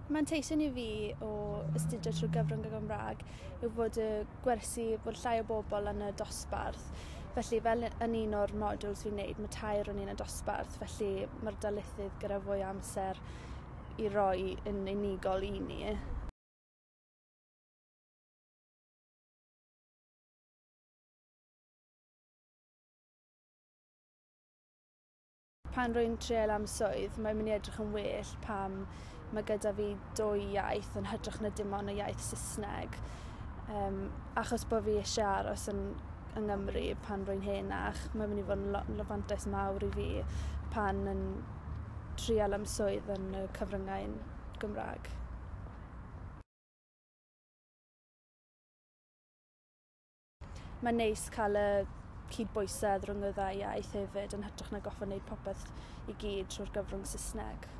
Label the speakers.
Speaker 1: Manteision i fi o astudio trwy gyfrwng y Gymraeg yw fod y gwersi, bod llai o bobl yn y dosbarth. Felly fel yn un o'r modules fi'n neud, mae tair o'n un y dosbarth, felly mae'r darlithydd gyda fwy o amser i roi yn unigol i ni. Pan rwy'n trial am swydd, mae'n mynd i edrych yn well pam mae gyda fi dwy iaith yn hytrach na dim ond y iaith Saesneg. Achos bod fi eisiau aros yn yng Nghymru pan rwy'n henach, mae'n mynd i fod yn fantais mawr i fi pan yn trial am swydd yn y cyfryngau Gymraeg. Mae'n neis cael y cydbwysedd rhwng y ddau iaith hefyd yn hytrach na goffod wneud popeth i gyd trwy'r gyfrwng Saesneg.